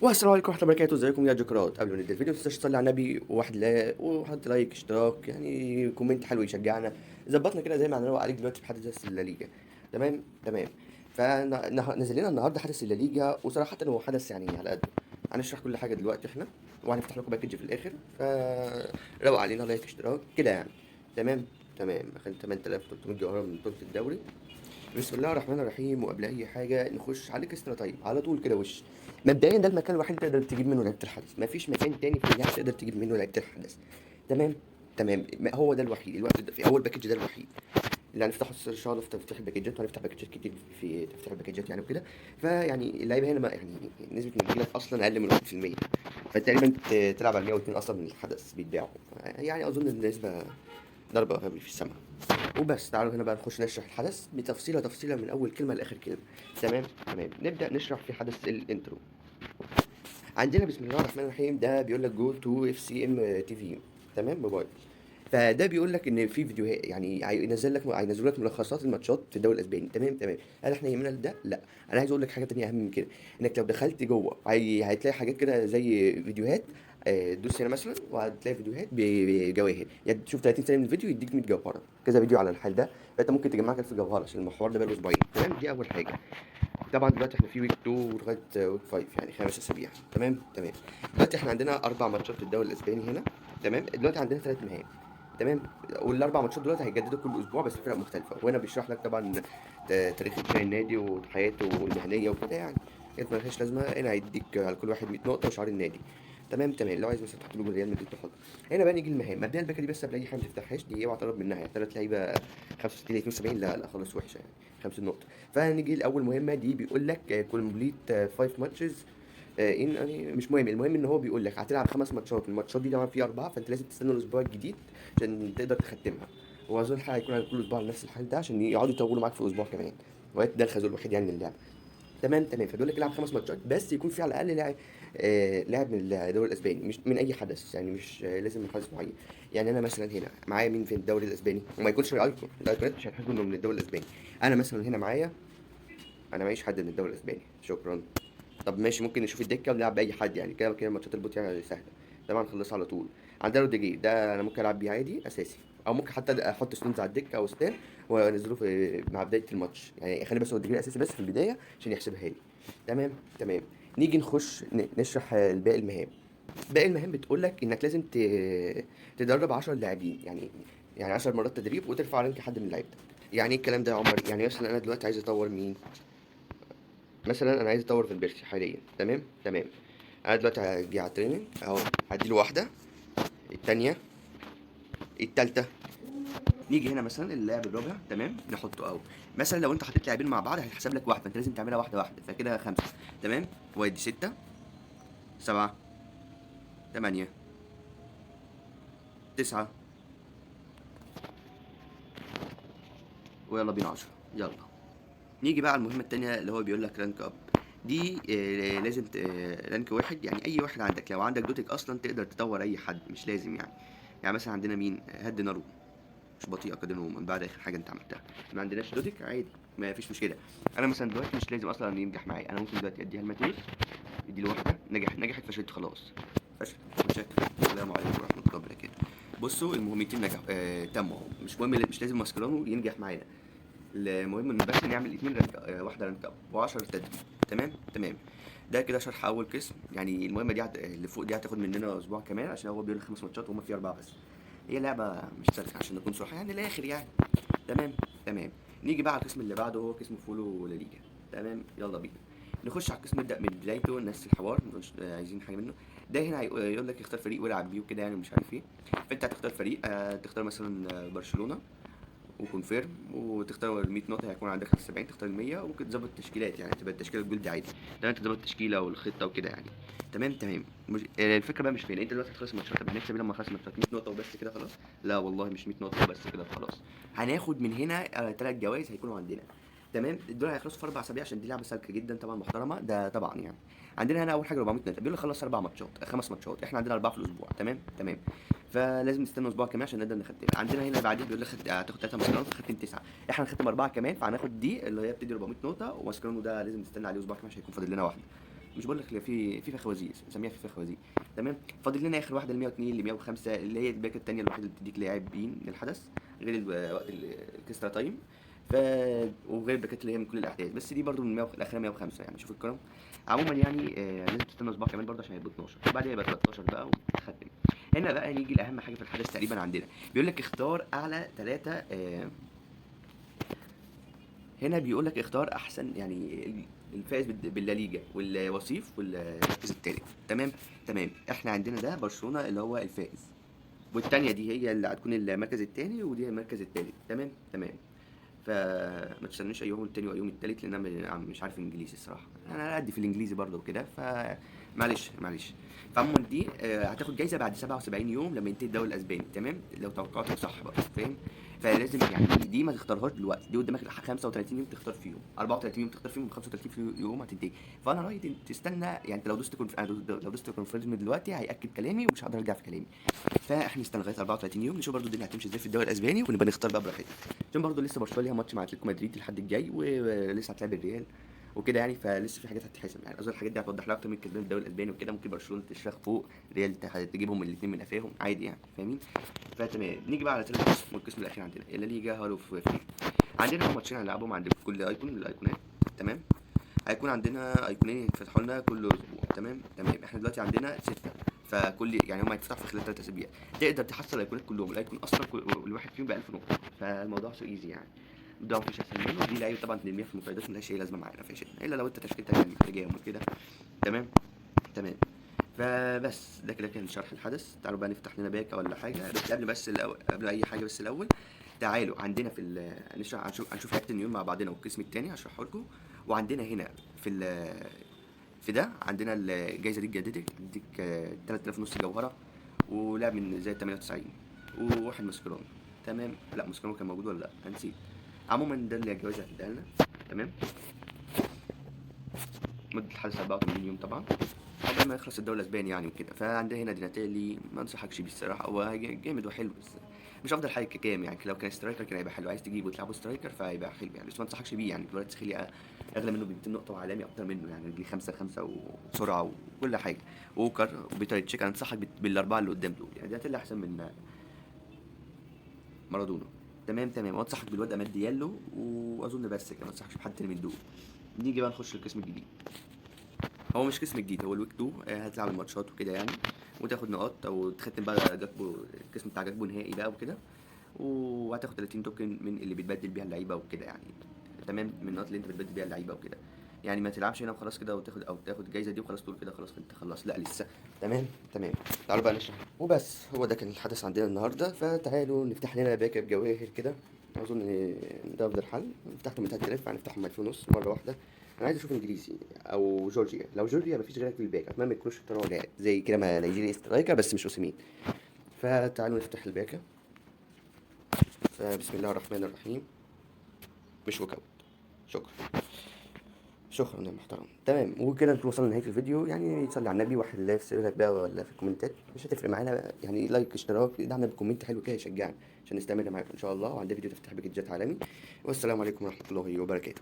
والسلام عليكم ورحمة الله وبركاته. ازيكم يا جوكرات؟ قبل ما نبدا الفيديو متنساش تصلي على النبي وواحد لا وحط like، اشتراك، يعني comment حلو يشجعنا. ظبطنا كده زي ما هنروق عليك دلوقتي في حدث الليجا. تمام تمام. فنزل لنا النهارده حدث الليجا، وصراحة هو حدث يعني على قده. هنشرح كل حاجة دلوقتي احنا، وهنفتح لكم package في الاخر، فروق علينا like اشتراك كده يعني. تمام تمام. اخدنا 8300 جوهره من بطوله الدوري. بسم الله الرحمن الرحيم. وقبل اي حاجة نخش على extra time على طول كده. وش مبدئيا ده المكان الوحيد اللي تقدر تجيب منه لعيبة الحدث، مفيش مكان تاني في اللعبة تقدر تجيب منه لعيبة الحدث. تمام تمام. هو ده الوحيد الوقت ده في اول package، ده الوحيد اللي هنفتحه ان شاء الله في تفتيح الباكجات، وهنفتح باكجات كتير في تفتيح الباكجات يعني وكده. فيعني اللعيبة هنا ما يعني نسبه ان تجيلك اصلا اقل من 1%، فتقريبا تلعب على 102 اصلا من الحدث بيتباعوا، يعني اظن النسبة ضربه غبي في السماء. وبس تعالوا هنا بقى نخش نشرح الحدث بتفصيله تفصيله من اول كلمة لاخر كلمة. تمام تمام. نبدا نشرح في حدث ال intro. عندنا بسم الله الرحمن الرحيم، ده بيقول لك go to FCM TV، تمام، موبايل. فده بيقول لك ان في فيديوهات، يعني هينزل لك ملخصات الماتشات في الدوري الاسباني. تمام تمام. هل احنا يهمنا ده؟ لا. انا عايز اقول لك حاجة تانية اهم من كده، انك لو دخلت جوه هتلاقي حاجات كده زي فيديوهات. دوس هنا مثلا وهتلاقي فيديوهات بجواهر، يعني تشوف 30 ثانية من الفيديو يديك 100 جوهره، كذا فيديو على الحال ده، فانت ممكن تجمع لك 1000 جوهره عشان المحور ده بقاله اسبوعين. تمام، دي اول حاجة. طبعا دلوقتي احنا في week 2 لغاية week 5، يعني 5 اسابيع. تمام تمام. دلوقتي احنا عندنا 4 ماتشات في الدوري الاسباني هنا. تمام. دلوقتي عندنا 3 مهام. تمام. والاربع ماتشات دلوقتي هيجددوا كل اسبوع بس فرق مختلفة. وهنا بيشرح لك طبعا تاريخ انشاء النادي وحياته المهنية وكده، يعني حاجات مالهاش لازمه. هنا هيديك على كل واحد 100 نقطة وشعار النادي. تمام تمام. لو عايز مثلا تحط لوجو ريال مدريد تحط. هنا بقى نيجي للمهام. مبدئيا الباكه دي بس قبل اي حاجة ما تفتحهاش، دي اوعى تقرب منها، يعني 3 لعيبة 65 72، لا لا خالص وحشة يعني 50 نقطة. فنيجي لاول مهمة، دي بيقول لك complete 5 matches ان يعني مش مهم، المهم ان هو بيقول لك هتلعب 5 ماتشات، الماتشات دي طبعا في 4، فانت لازم تستنى الاسبوع الجديد عشان تقدر تختمها. واظن الحلقة هيكون على كل اسبوع على نفس الحال ده عشان يقعدوا يطولوا معاك في اسبوع كمان، وقت ده الخازوق الوحيد يعني للعبة. تمام تمام. فبيقول لك العب 5 ماتشات بس يكون في على الاقل لاعب من الدوري الاسباني، مش من اي حدث، يعني مش لازم من حدث معين. يعني انا مثلا هنا معايا مين في الدوري الاسباني، وما يكونش ال icon، الايقونات مش هيحسبوا انه من الدوري الاسباني. انا مثلا هنا معايا، انا معيش حد من الدوري الاسباني، شكرا. طب ماشي، ممكن نشوف الدكة ونلعب باي حد، يعني كده كده ماتشات ال bot يعني سهلة، طبعا نخلصها على طول. عندنا روديجير ده انا ممكن العب بيه عادي اساسي، او ممكن حتى احط ستونز على الدكة او ستان وانزله في مع بداية الماتش، يعني اخلي بس روديجير اساسي بس في البداية عشان يحسبها لي. تمام تمام. نيجي نخش نشرح باقي المهام. باقي المهام بتقول لك انك لازم تدرب 10 لاعبين، يعني 10 مرات تدريب وترفع rank حد من لعيبتك. يعني ايه الكلام ده يا عمر؟ يعني مثلا انا دلوقتي عايز اطور مين؟ مثلا انا عايز اطور فان بيرسي حاليا. تمام تمام. انا دلوقتي هاجي على ال training اهو، هديله واحدة، التانية، التالتة. نيجي هنا مثلا اللاعب الرابع، تمام، نحطه اهو. مثلا لو انت حطيت لاعبين مع بعض هيتحسب لك واحدة، فانت لازم تعملها واحدة واحدة، فكده 5. تمام، وادي 6 7 8 9 ويلا بينا 10. يلا نيجي بقى على المهمة التانية اللي هو بيقول لك rank up. دي لازم rank واحد، يعني اي واحد عندك، لو عندك دوتك اصلا تقدر تطور اي حد، مش لازم يعني. يعني مثلا عندنا مين؟ هات ديناروما، مش بطيئه كده من بعد اخر حاجة انت عملتها. ما عندناش دوتك عادي، ما فيش مشكلة. انا مثلا دلوقتي مش لازم اصلا ينجح معايا، انا ممكن دلوقتي اديها لماتيوس، ادي له واحدة، نجحت فشلت خلاص، فشلت متشكر، السلام عليكم ورحمة الله وبركاته. بصوا المهمتين نجحوا، تموا اهو. مش مهم، مش لازم ماسكرانو ينجح معانا، المهم ان بس نعمل 2 rank، واحدة rank up و10 تدريب. تمام تمام. ده كده شرح اول قسم. يعني المهمة دي اللي فوق دي هتاخد مننا اسبوع كمان، عشان هو بيقول 5 ماتشات وهم في 4 بس. هي لعبه مش سالكة عشان نكون صراحة يعني الاخر يعني. تمام تمام. نيجي بقى على القسم اللي بعده، هو قسم follow لا ليجا. تمام، يلا بينا نخش على القسم. نبدا من بدايته نفس الحوار، مش عايزين حاجة منه. ده هنا يقول لك اختار فريق والعب بيه وكده يعني ومش عارف ايه. فانت هتختار فريق، تختار مثلا برشلونه و confirm، وتختار ال 100 نقطة، هيكون عندك 75، تختار ال 100، وممكن تظبط التشكيلات، يعني تبقى التشكيلة ال gold عادي. تمام، تظبط التشكيلة والخطه وكده يعني. تمام تمام. الفكرة بقى مش فين، انت دلوقتي هتخلص الماتشات، طب هنكسب ايه لما نخلص الماتشات؟ 100 نقطة وبس كده خلاص؟ لا والله مش 100 نقطة وبس كده خلاص. هناخد من هنا 3 جوائز هيكونوا عندنا. تمام، دول هيخلصوا في 4 اسابيع عشان دي لعبه سالكة جدا طبعا محترمه ده طبعا. يعني عندنا هنا اول حاجة 400 نقطة، بيقول لك خلص 4 ماتشات، 5 ماتشات، احنا عندنا 4 في الاسبوع. تمام تمام. فلازم نستنى اسبوع كمان عشان نقدر نختم. عندنا هنا بعدين بيقول لك هتاخد 3 ماسكرانو، ختم 9، احنا هنختم 4 كمان، فهناخد دي اللي هي بتدي 400 نقطة، وماسكرانو ده لازم نستنى عليه اسبوع كمان عشان يكون فاضل لنا واحدة. مش بقول لك في فيفا خوازيق، نسميها فيفا خوازيق. تمام، فاضل لنا اخر واحدة ال 102 ل 105 اللي هي الباكه الثانية الوحيدة اللي بتديك لاعبين للحدث غير وقت ال extra time. ف وغير الباكات اللي هي من كل الاحداث، بس دي برده من 100 الاخيرة 105 يعني. شوف الكرم عموما يعني. لازم تستنى اسبوع كمان برده عشان هيبقوا 12، وبعدين يبقى 13 بقى وتختم. هنا بقى نيجي لاهم حاجة في الحدث تقريبا عندنا، بيقول لك اختار اعلى 3. هنا بيقول لك اختار احسن يعني الفائز بالليجا والوصيف والمركز الثالث. تمام تمام، احنا عندنا ده برشلونة اللي هو الفائز، والثانية دي هي اللي هتكون المركز الثاني، ودي هي المركز الثالث. تمام تمام، فما تستنوش ايهم الثاني وايهم الثالث لان انا مش عارف انجليزي الصراحة، انا على قد في الانجليزي برضه وكده، فمعلش معلش. فعموما دي هتاخد جايزة بعد 77 يوم لما ينتهي الدوري الاسباني. تمام، لو توقعاتك صح بقى، فاهم؟ فلازم يعني دي ما تختارهاش دلوقتي، دي قدامك 35 يوم تختار فيهم، 34 يوم تختار فيهم، 35 يوم هتنتهي. فانا رايي تستنى يعني، انت لو دوست لو دوست confirm دلوقتي هياكد كلامي ومش هقدر ارجع في كلامي. فاحنا نستنى لغاية 34 يوم نشوف برضو الدنيا هتمشي ازاي في الدوري الاسباني، ونبقى نختار بقى براحتنا، عشان برضو لسه برشلونة ليها ماتش مع اتلتيكو مدريد الحد الجاي، ولسه هتلعب الريال وكده يعني، فلسه في حاجات هتتحسم يعني. اظن الحاجات دي هتوضح لها اكتر من كسبان الدوري الاسباني وكده. ممكن برشلونة تشرخ فوق ريال، تجيبهم الاثنين من قفاهم عادي يعني، فاهمين؟ فتمام، نيجي بقى على ثالث قسم والقسم الاخير عندنا اللا ليجا Hall of Fame. عندنا ماتشين هنلعبهم عند كل icon من الايقونات. تمام، هيكون عندنا ايقونين يتفتحوا لنا كل اسبوع. تمام تمام، احنا دلوقتي عندنا 6، فكل يعني هم هيتفتحوا في خلال 3 اسابيع. تقدر تحصل الايقونات كلهم، ال icon اصلا الواحد فيهم ب 1000 نقطة، فالموضوع so easy يعني، ده مفيش احسن منه. دي لعيبة طبعا تنميها في المفايدات، ملهاش اي لازمه معانا في شيء الا لو انت تشكيلتك يعني محتاجاهم وكده. تمام تمام، فبس ده كده كان شرح الحدث. تعالوا بقى نفتح لنا باكه ولا حاجة، بس قبل بس الأول، قبل اي حاجة بس الاول تعالوا عندنا في نشرح، هنشوف لعيبة النيون مع بعضنا، والقسم الثاني هشرحه لكم. وعندنا هنا في في ده عندنا الجايزة دي اتجددت، هتديك 3000 ونص جوهره، ولاعب من زي 98 وواحد ماسكرون. تمام، لا ماسكرون كان موجود ولا لا؟ انا نسيت. عموما ده اللي الجوائز هتديها لنا. تمام، مدة الحدث 84 يوم طبعا قبل ما يخلص الدوري الاسباني يعني وكده. فعندنا هنا ديناتيلي، ما انصحكش بيه الصراحة، هو جامد وحلو بس مش افضل حاجة ككام يعني، لو كان striker كان هيبقى حلو، عايز تجيبه وتلعبه striker فهيبقى حلو يعني، بس ما انصحكش بيه يعني. كفاراتسخيليا اغلى منه ب 200 نقطة وعالمي اكتر منه يعني، دي 5 5 وسرعة وكل حاجة. ووكر وبيتر تشيك، انا انصحك بالاربعة اللي قدام دول يعني، ديناتيلي احسن من مارادونا. تمام تمام، وانصحك بالواد اماد ديالو، واظن بس كده، ما انصحكش بحد تاني من دول. نيجي بقى نخش القسم الجديد، هو مش قسم جديد، هو ال week 2. هتلعب الماتشات وكده يعني، وتاخد نقاط او تختم بقى جاكبو، القسم بتاع جاكبو نهائي بقى وكده، وهتاخد 30 token من اللي بتبدل بيها اللعيبة وكده يعني. تمام، من النقاط اللي انت بتبدل بيها اللعيبة وكده يعني، ما تلعبش هنا وخلاص كده وتاخد او تاخد الجايزة دي وخلاص تقول كده خلاص انت خلصت، لا لسه. تمام تمام، تعالوا بقى نشرح. وبس هو ده كان الحدث عندنا النهارده. فتعالوا نفتح لنا باكه بجواهر كده، اظن ده افضل حل. فتحته من 3000 فهنفتحهم 2000 ونص مرة واحدة. انا عايز اشوف انجليزي او جورجيا، لو جورجيا مفيش غيرك في الباك، اتمنى ما يكونوش اختاروا لاعب زي كده ما نيجيري striker بس مش اوسيمين. فتعالوا نفتح الباكه. فبسم الله الرحمن الرحيم، مش walkout، شكرا شكرا يا محترم. تمام، وكده نكون وصلنا لنهاية الفيديو يعني. صلي على النبي، واحد لا في سيرتك بقى ولا في الكومنتات مش هتفرق معانا يعني، like اشتراك دعمنا ب comment حلو كده يشجعنا عشان نستمر معاكم ان شاء الله. وعندنا فيديو تفتح باكجات عالمي. والسلام عليكم ورحمة الله وبركاته.